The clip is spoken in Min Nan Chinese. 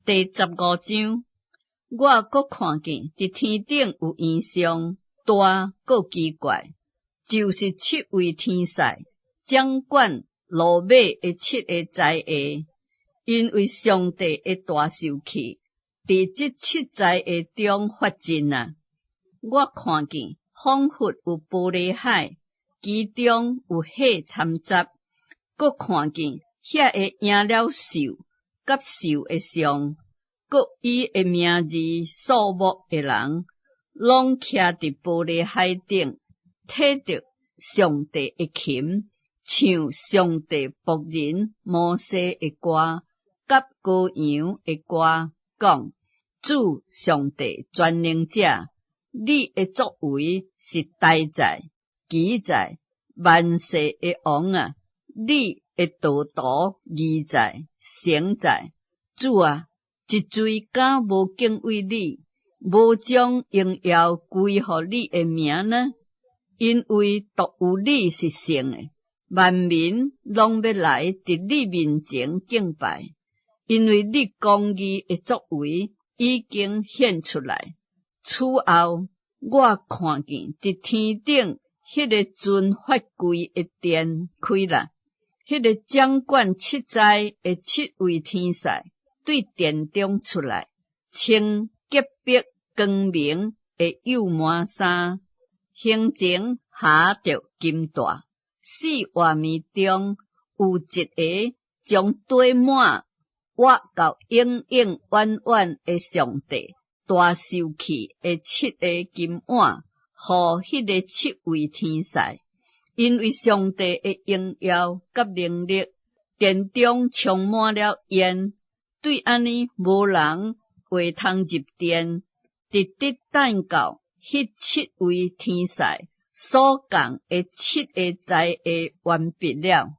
第十五章，我閣看見佇天頂有異象，大閣奇怪，就是七位天使掌管落尾的七个災厄，𪜶為上帝的大受氣，佇這七災厄中發盡啊！我看見彷彿有玻璃海，其中有火摻雜，閣看見遐个贏了獸佮獸的像，閣伊的名字數目的人，攏徛佇玻璃海頂，提著上帝的琴，唱上帝僕人摩西的歌，佮羔羊的歌，講：主上帝全能者，你的作為是大在、奇在、萬世的王啊！你的道途義在、誠在。主啊，一誰敢無敬畏你，無將榮耀歸予你的名呢？因為獨有你是聖的，萬民攏欲來佇你面前敬拜，因為你公義的作為已經顯出來。此後，我看見佇天頂彼个尊法櫃的殿開啦，彼个掌管七災的七位天使對殿中出來，穿潔白光明的幼麻衫，胸前縖著金帶。四活物中有一个將綴滿活到永永遠遠的上帝大受氣的七个金碗，予彼个七位天使，因為上帝的榮耀佮能力，殿中充滿了煙，對按呢無人會通入殿，直直等到彼七位天使所降的七个災厄完畢了。